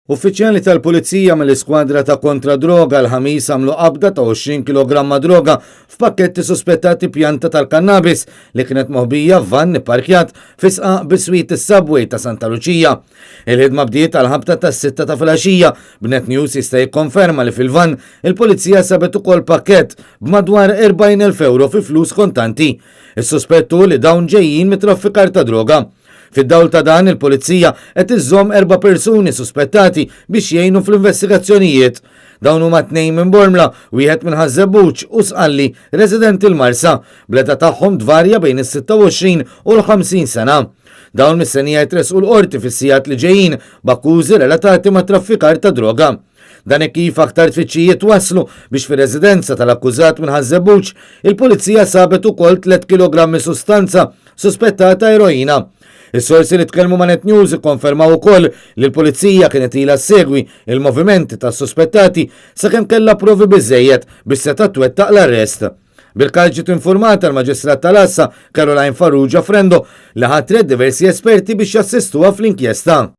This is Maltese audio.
Uffiċjali tal-Pulizija mill-Iskwadra ta' Kontra Droga l-Ħamis għamlu qabda ta' 20 kilogramma droga f'pakketti suspettati pjanta tal-kannabis li kienet moħbija f'vann ipparkjat fi sqaq biswit is-subway ta' Santa Luċija. Il-ħidma bdiet għal ħabta tas-sitta ta' filgħaxija, b'Net News jista' jikkonferma li fil-vann il-Pulizija sabet ukoll pakkett b'madwar 40,000 ewro fi flus kontanti. Is-suspett hu li dawn ġejjin mit-traffikar ta' droga. Fid-dawl ta' dan, il-Pulizija qed iżżomm erba' persuni suspettati biex jgħinu fl-investigazzjonijiet. Dawn huma tnejn minn Bormla, wieħed minn Ħaż-Żebbuġ u Sqalli, residenti l-Marsa, bl-età tagħhom tvarja bejn is-26 u l-50 sena. Dawn mistennija jitressqu l-Qorti fis-sigħat li ġejjin b'akkużi relatati ma' traffikar ta' droga. Dan hekk kif aktar tfittxijiet wasslu biex fir-residenza tal-akkużat minn Ħaż-Żebbuġ, il-Pulizija sabet ukoll tliet kilogrammi sustanza suspettata eroina. Is-sorsi li tkellmu ma' Net News ikkonfermaw ukoll li l-Pulizija kienet ilha ssegwi il-movimenti tas-suspettati sakemm kellha provi biżżejjed biex setgħet twettaq l-arrest. Bil-każ ġiet infurmata l-Maġistrat tal-Għassa Caroline Farrugia Frendo li ħatret diversi esperti biex jassistuha fl-inkjesta.